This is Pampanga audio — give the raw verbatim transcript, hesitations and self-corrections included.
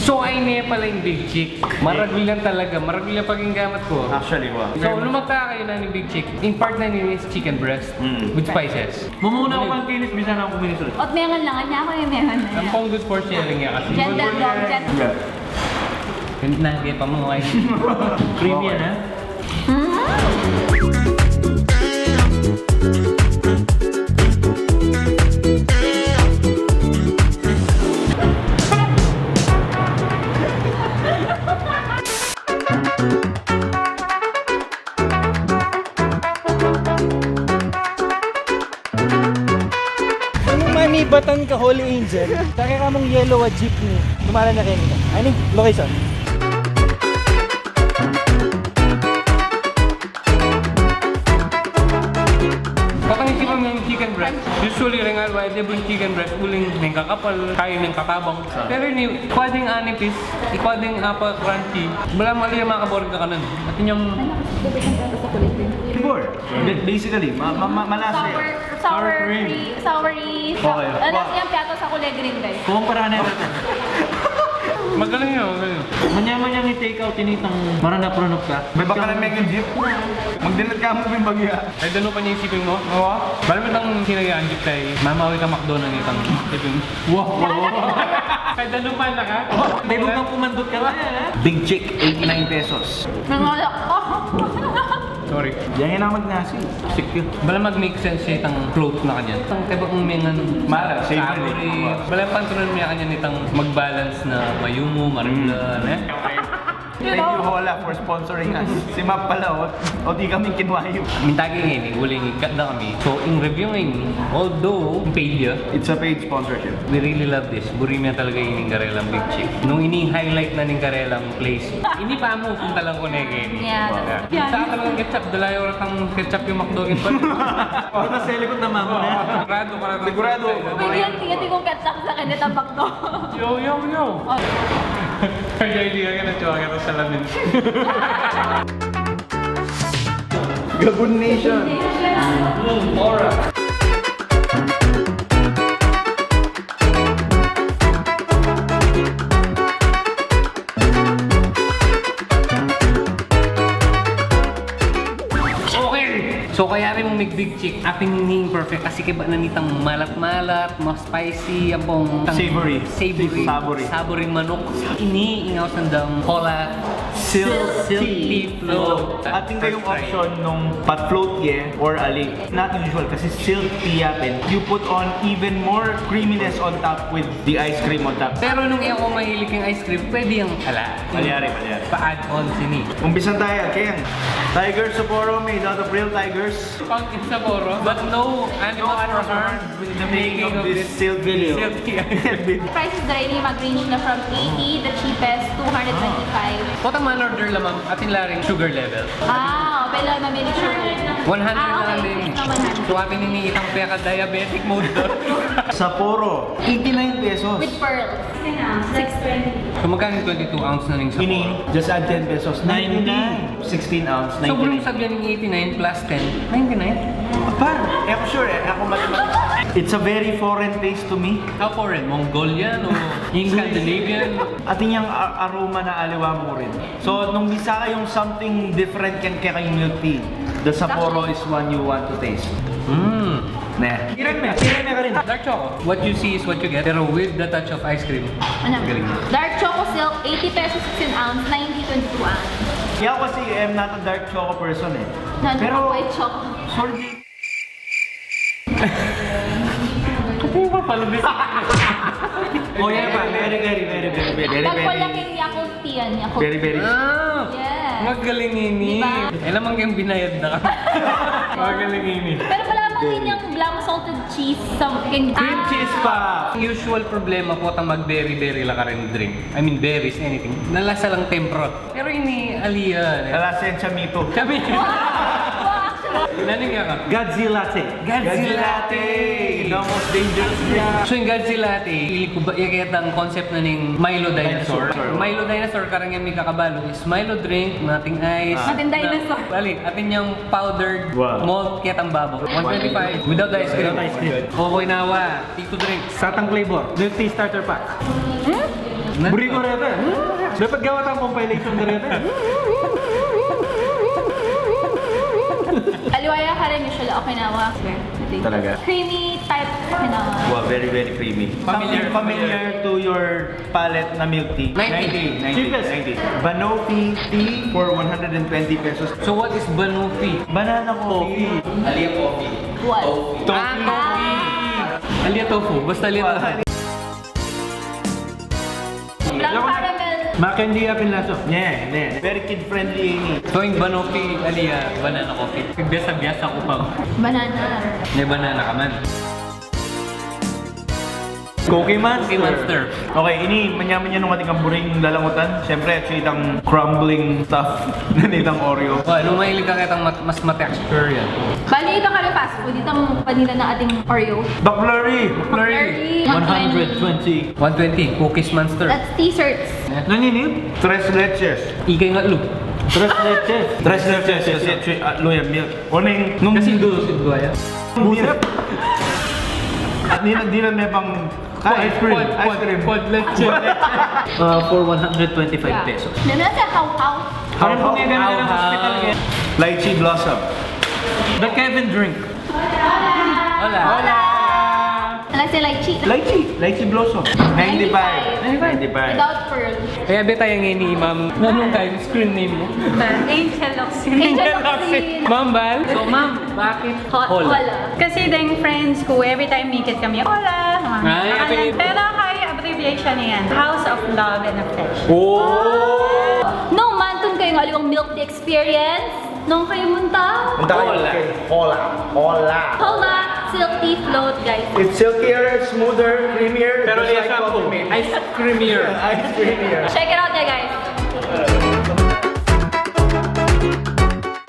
So, ay ne pala ing Big Chick. Maragul yan talaga. Maragul yang paging gamat ku. Actually, wa. So, lumagta kayu na ning Big Chick. In part na ini is chicken breast with spices. Mumuna ku pang kinis, bisa na ku kuminis ulit. Ot mengan lang, anya ku ing mengan na. Ampong good for sharing ya kasi. Gender lang, gender. Yan na, kaya pa mo, ay. Creamy yan, ha? Kung manibatan ka, Holy Angel, kaya ka mong yellow a jeepney, dumala na kayo nito. Ay, ni, location. Patang isipan mu ing chicken breast. Usually, ring alwa, e de buri chicken breast, uling mengkakapal, kaya mengkakabang. Pero ini, pwedeng anipis, pwedeng apa crunchy. Bala malu yang makaboring kakanan. At inyong Before. Ba-, basically, ma-, ma-, ma-, malasa yan. Sour, sour cream. Soury. Okay. Ano yung piato sa kulay green, guys? Kumpara na natin. Magaling yun, magaling. Manyaman yang i-take out ini itang maranap-ranap ka. May baka lang may jeep. Magdilat ka mo yung bagya. Ay, dano pa niya isipin mo? Oo. Bala mo itang sinayaan jeep kay mamawi ka McDo na nitang isipin mo. Wow, wow, wow. Kay dano pa na ka? May bugang kumandot ka na yan, ha? Big Chick, eighty-nine pesos. Nangalak ako. Sorry. Yan yung naman nasi. Sikyo. Bala mag-make sense siya itang float na kanyan. Itang kaya kung mengan malat, savory. Bala pantunan mo yan kanyan itang mag-balance na mayumu, marula, ne? Thank you, Hola, for sponsoring us. Si Map pala, o. O di kami kinwayo. Mintagi ngeni, uling ikat na kami. So, in review ngeni, although paid ya, it's a paid sponsorship. We really love this. Buri mi talaga ining karelang Big Chick. Nung ini highlight na ning karelang place, ini pa mu, punta lang ku ne keni. Yeah. Sa talagang ketchup, dalayo ra kang ketchup yung McDo, ketchup. Punta sa likod na mamu na. Sigurado ka na. Sigurado. Pwede yan, tingin kung ketchup sa kanya, tabak to. Yo, yo, yo. Kaya hindi ka na, tsuwa ka sa lamin. Gabun Nation. Aura. Okay! So, kaya rin mong mig-Big Chick, atin ini ing perfect kasi kaya ba na nitang malat-malat, mas spicy, ampong savory. Savory. Savory. Savory manok. Ini, ingaw sandang Hola Silk Tea Float. Atin kayong option nung pa-float ye or ali. Not usual kasi silk tea ya pin. You put on even more creaminess on top with the ice cream on top. Pero nung e ako mahilig king ice cream, pwede yang ala. Malyari, malyari. Pa-add on sini. Umpisan tayo, keng Tiger Sapporo made out of real tigers. Pang Sapporo, but no animals were harmed with the making of this silk video. Prices da ini mag-range na from eighty, the cheapest, two hundred twenty-five. Potang man order lamang, atin la ring sugar level. Ah, okay lang mamili sugar. One hundred lang din. Ah, okay. So, atin ini itang peka-diabetic mode do. Sapporo, eighty-nine pesos. With pearls. Six twenty. So, magkano yung twenty-two ounce na ning Sapporo? Ini, just add ten pesos. Ninety-nine. Sixteen ounce, ninety-nine. So, kung sabihan ng eighty-nine plus ten, ninety-nine? Apa, e ako sure e. Ako mathematics. It's a very foreign taste to me. How foreign? Mongolian o Scandinavian? Atin yang a-, aroma na aliwa mu rin. So, nung bisa kayong something different keng kekayung milk tea, the Sapporo is one you want to taste. Mm. Ne. Kiran me, kiran me ka rin. Dark choco. What you see is what you get, pero with the touch of ice cream. Ano? Galing. Dark choco silk, eighty pesos sixteen ounce, ninety twenty-two ounce. Kaya kasi, I'm not a dark choco person e. Pero white choco. Sorry. Kasi yung papalabis. Oh, yan pa. Very, very, very, very, very, very, very. Pag pala keng Yakult Yan, Yakult. Very, very. Ah, yes. Magaling ini. Di ba? E naman kayong binayad na kami. Magaling ini. Pero wala mang din yung black salted cheese something. Cream cheese pa. Usual problema ku, tang mag-berry-berry la karing drink. I mean, berries, anything. Nalasa lang tempura. Pero ini, ali ya, e. Nalasa yang chamito. Chamito. Wow, wow, actually. Nani nga ka? Godzilla latte. Godzilla latte! The most dangerous drink. So, ing Godzilla latte, ili ku ba, ya ketang concept na ning Milo Dinosaur. Dinosaur. Milo Dinosaur, kareng yang mi kakabalu is Milo drink, nothing ice. Ah. Nothing dinosaur. Bali, atin yang powdered malt, ketang babo. One twenty-five. Without ice cream. Without ice cream. Okay na wa. Tito drink. Satang flavor. Milk tea starter pack. Hmm? Buri ku reta. Dapat gawa tang compilation na reta. Aliwa ya karin, usually Okinawa. Talaga? Creamy type Okinawa. Wow, very, very creamy. Familiar, Something familiar to your palate na milk tea. Ninety. Ninety, ninety, Cheapest. Ninety. Banoffee tea for one hundred and twenty pesos. So what is Banoffee? Banana coffee. Alia coffee. What? Toffee. Toffee. Ah, toffee. Alia tofu. Basta alia tofu. Sobrang caramel. Makandiya pin lasa. Yeah, yeah. Very kid friendly ini. So ing Banoffee, alia, banana coffee. Biasa-biasa ku pa. Banana. May banana ka man. Cookie Monster. Cookie Monster. Okay, ini manya-manya nung ating kamburing lalangutan. Siyempre, actually, itang crumbling stuff na nitang Oreo. Oh, nung mahilig ka ketang mat-, mas matexture yan. Bali, ita kari fast food, itang vanilla na ating Oreo. McFlurry! McFlurry. One hundred twenty. One twenty, Cookies Monster. That's desserts. Nanini? Tres leches. Ikay nga lu. Tres leches. Tres leches kasi actually, ah, luya milk. Oneng nung kasi dos, dos ya. Buset. At nila, nila may pang, ah, ice cream. Pod, ice cream. Pod leche. Uh, for one hundred twenty-five pesos. Nana sa how-how? Parang kung may ganun ng hospital, eh. Lychee blossom. The Kevin drink. Hola. Hola. Ala si lychee. Lychee. Lychee blossom. Ninety-five. Ninety-five. Without pearl. Kaya beta yang ini, ma'am. Anong kayo screen name mo? Angel Locsin. Angel Locsin. Ma'am Val? So, ma'am, bakit Ho-, hola? Hola. Kasi deng friends ku, every time mikit kami, hola. Ay, okay. Pero kay abbreviation na yan. House of Love and Affection. Oh! Nung mantun kayu ing aliwang milk tea experience, nung kayu munta? Munta kayu. Hola. Hola. Hola. Hola, silk tea float, guys. It's silkier, smoother, creamier, pero just like Coffee Mate. Ice creamier. Ice creamier. Check it out.